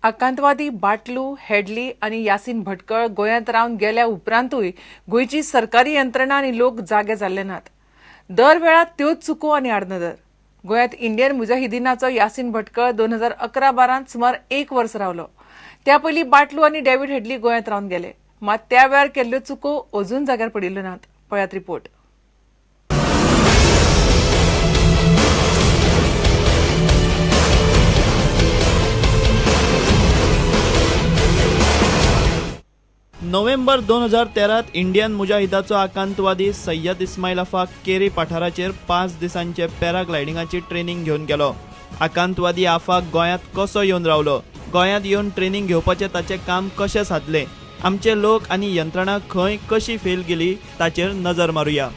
आकांतवादी बाटलू, Headley आनी यासीन भटकळ गोंयांत रावन गेल्या उपरांतूय गोंयची सरकारी यंत्रणा आनी लोक जागे जाल्ले नात. दर वेळा त्योच चुको आनी आडनदर. गोंयांत इंडियन मुजाहिदीनाचो यासीन भटकळ 2011-12 सुमार एक वर्स रावलो. त्या पयलीं बाटलू आनी डेव्हिड हेडली गोंयांत रावन गेले, मात त्या वेळार केल्ल्यो चुको अजून जाग्यार पडिल्ल्यो नात. पळयात रिपोर्ट. नोव्हेंबर 2013 इंडियन मुजाहिदाचो आकांतवादी सय्यद इस्माईल आफाक केरी पठाराचेर 5 दिसांचे पॅराग्लायडिंगाची ट्रेनिंग घेवन गेलो. आकांतवादी आफाक गोंयांत कसो येवन रावलो, गोंयांत येवन ट्रेनिंग घेवपाचें ताचें काम कशें सादलें, आमचे लोक आनी यंत्रणा खंय कशी फेल गेली ताचेर नजर मारुया.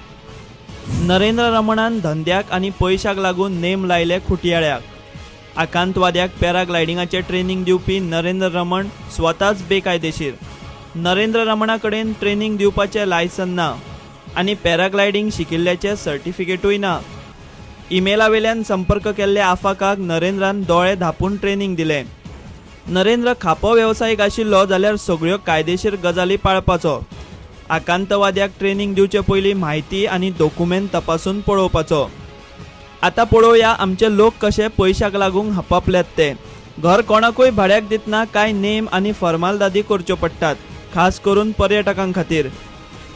नरेंद्र रमणान धंद्याक आनी पयशाक लागून नेम लायले खुटयाळ्याक. आकांतवाद्याक पॅराग्लायडिंगाचें ट्रेनिंग दिवपी नरेंद्र रमण स्वताच बेकायदेशीर. नरेंद्र रमणा कडेन ट्रेनिंग दिवपाचें लायसन ना आनी पॅराग्लायडींग शिकिल्ल्याचें सर्टिफिकेटूय ना. इमेला वेल्यान संपर्क केल्ले आफाकाक नरेंद्रान दोळे धांपून ट्रेनिंग दिलें. नरेंद्र खापो वेवसायीक आशिल्लो जाल्यार सगळ्यो कायदेशीर गजाली पाळपाचो. आकांतवाद्याक ट्रेनिंग दिवचे पयलीं म्हायती आनी दोकुमेंत तपासून पळोवपाचो. आतां पळोवया आमचे लोक कशे पयशाक लागून हपापल्यात ते. घर कोणाकूय भाड्याक दितना कांय नेम आनी फॉर्मालदादी करच्यो पडटात, खास करून पर्यटकां खातीर.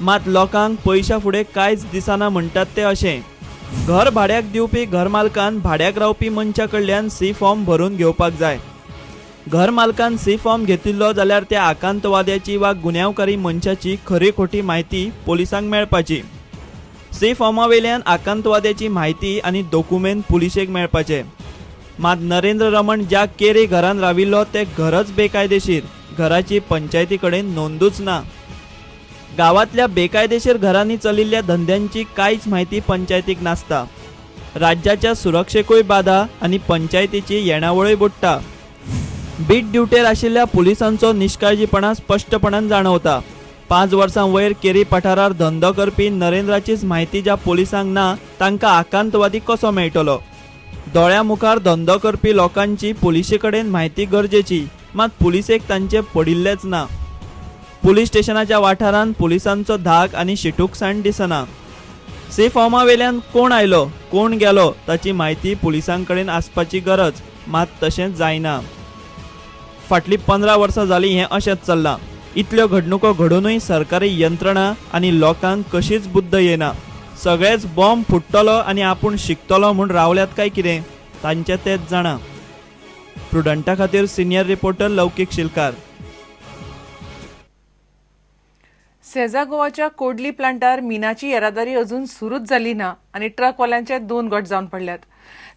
मात लोकांक पयशा फुडें कांयच दिसना म्हणटात ते अशें. घर भाड्याक दिवपी घरमालकान भाड्याक रावपी मनशा कडल्यान सी फॉर्म भरून घेवपाक जाय. घर मालकान सी फॉर्म घेतिल्लो जाल्यार त्या आकांतवाद्याची वा गुन्यांवकारी मनशाची खरी खोटी म्हायती पोलिसांक मेळपाची. सी फॉर्मा वयल्यान आकांतवाद्याची म्हायती आनी दोकुमेंत पुलिशेक मेळपाचे. मात नरेंद्र रमण ज्या केरी घरान राविल्लो ते घरच बेकायदेशीर, घराची पंचायती कडेन नोंदूच ना. गावातल्या बेकायदेशीर घरांनी चलिल्ल्या धंद्यांची कांयच म्हायती पंचायतीक नासता. राज्याच्या सुरक्षेकूय बादा आनी पंचायतीची येणावळूय बुडटा. बीट ड्युटेर आशिल्ल्या पुलिसांचो निष्काळजीपणा स्पश्टपणान जाणवता. 5 वर्सां वयर केरी पठारार धंदो करपी नरेंद्राचीच म्हायती ज्या पुलिसांक ना तांकां आकांतवादी कसो मेळटलो? दोळ्या मुखार धंदो करपी लोकांची पुलिशे कडेन म्हायती गरजेची, मात पुलिसेक तांचे पडिल्लेच ना. पुलीस स्टेशनाच्या वाठारांत पुलिसांचो धाक आनी शिटूकसाण दिसना. सी फॉर्मा वेल्यान कोण आयलो कोण गेलो ताची म्हायती पुलिसां कडेन आसपाची गरज, मात तशेंच जायना. फाटलीं 15 वर्सां जालीं हें अशेंच चल्लां. इतल्यो घडणुको घडुनूय सरकारी यंत्रणा आनी लोकांक कशीच बुद्द येना. सगळेच बॉम्ब फुट्टलो आनी आपूण शिकतलो म्हूण रावल्यात काय कितें, तांचें तेच जाणा. प्रुडंटा खातीर सिनियर रिपोर्टर लौकीक शिलकार. सेजा गोवाच्या कोडली प्लांटार मिनाची येरादारी अजून सुरूच जाली ना आनी ट्रकवाल्यांचे 2 गट जावन पडल्यात.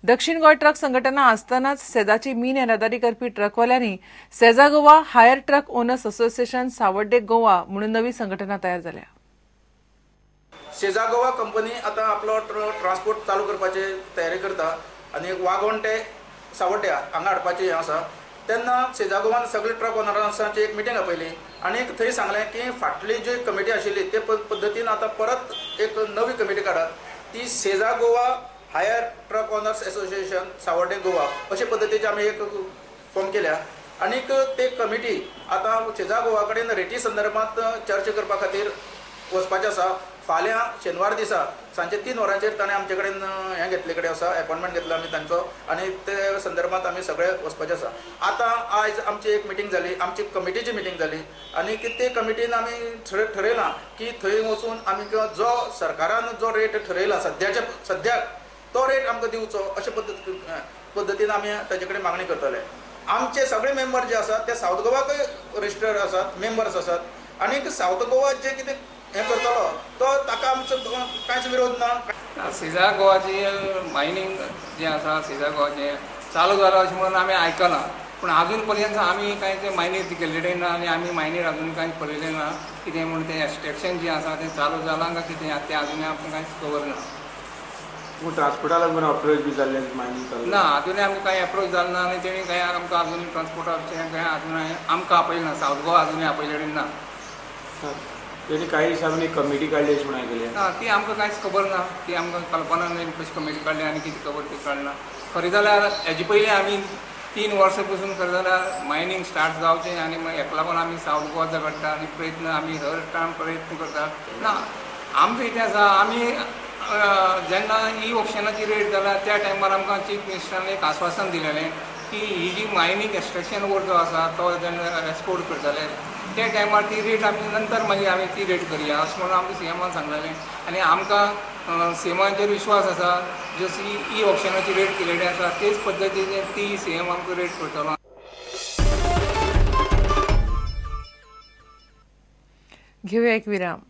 दक्षिण गोंय ट्रक संघटना आसतनाच सेजाची मीन येरादारी करपी ट्रकवाल्यांनी Sesa Goa hire truck owners association Savarde Goa म्हणून नवी संघटना तयार जाल्या. सेजा गोवा कंपनी आतां आपलो ट्रान्सपोर्ट चालू करपाची तयारी करता आनी वागोण ते सावड्ड्या हांगा हाडपाचें हें आसा. तेन्ना सेजा गोवान सगळे ट्रक ओनरांची एक मिटींग आपयली आनी थंय सांगलें की फाटली जी कमिटी आशिल्ली ते पद्दतीन आतां परत एक नवी कमिटी काडात, ती Sesa Goa hire truck owners association Savarde Goa अशे पद्दतीची आमी एक फॉर्म केल्या आनीक ते कमिटी आतां सेजा गोवा कडेन रेटी संदर्भात चर्चा करपा खातीर वचपाचें आसा. फाल्यां शेनवार दिसा सांजे 3 वरांचेर ताणें आमचे कडेन हें घेतले कडेन आसा, एपॉयंटमेंट घेतला आमी तांचो आनी ते संदर्भात आमी सगळे वचपाचें आसा. आतां आयज आमची एक मिटींग जाली, आमची कमिटीची मिटींग जाली आनी ते कमिटीन आमी ठरयलां की थंय वचून आमी जो सरकारान जो रेट ठरयला सद्याक तो रेट आमकां दिवचो अशे पद्दतीन आमी ताजे कडेन मागणी करतले. आमचे सगळे मेंबर जे आसात ते सावथ गोवाकय रजिस्टर्ड आसात, मेंबर्स आसात आनी सावथ गोवा जे कितें हें करतलो तो ताका आमचो कांयच विरोध ना. सेजा गोवाची मायनींग जें आसा सेजा गोवाचें चालू जालां अशें म्हणून आमी आयकलां, पूण आजून पर्यंत आमी कांय तें मायनींग केल्लें ना आनी आमी मायनींग आजून कांय पळयलें ना. कितें म्हूण तें एक्सट्रेक्शन जें आसा तें चालू जालां काय कितें तें आजून आमकां कांयच खबर ना. ट्रान्सपोर्टा लागून अप्रोच बी जाल्लें मायनींग ना, आजूनय आमकां कांय एप्रोच जालें ना आनी तेणी कांय आमकां आजून ट्रान्सपोर्टाचें कांय आजून आमकां आपयलें ना. सावथ गोवा आजूनय आपयलें ना. तेणी कांय दिसांनी कमिटी काडली अशें म्हूण आयकलें ना, ती आमकां कांयच खबर ना. ती आमकां कल्पना ना कशी कमिटी काडली आनी कितें खबर ती काडना. खरें जाल्यार हेजे पयलीं आमी 3 वर्सां पसून खरें जाल्यार मायनींग स्टार्ट जावचें आनी मागीर हेका लागून आमी सावथ गोवा झगडटा आनी प्रयत्न आमी हर टायम प्रयत्न करता ना. आमचो कितें आसा, आमी जेन्ना ई ऑप्शनाची रेट जाल्या त्या टायमार आमकां चीफ मिनिस्टरान एक आस्वासन दिलेलें की ही जी मायनींग एक्स्ट्रेक्शन ओर जो आसा तो जेन्ना एक्सपोर्ट करतले त्या टायमार ती रेट आमी नंतर मागीर आमी ती रेट करया अशें म्हणून आमकां सीएमान सांगलेलें. आनी आमकां सीएमाचेर विश्वास आसा, जशी ई ऑप्शनाची रेट केलेली आसा तेच पद्दतीन ती सीएम आमकां रेट करतलो. घेऊया एक विराम.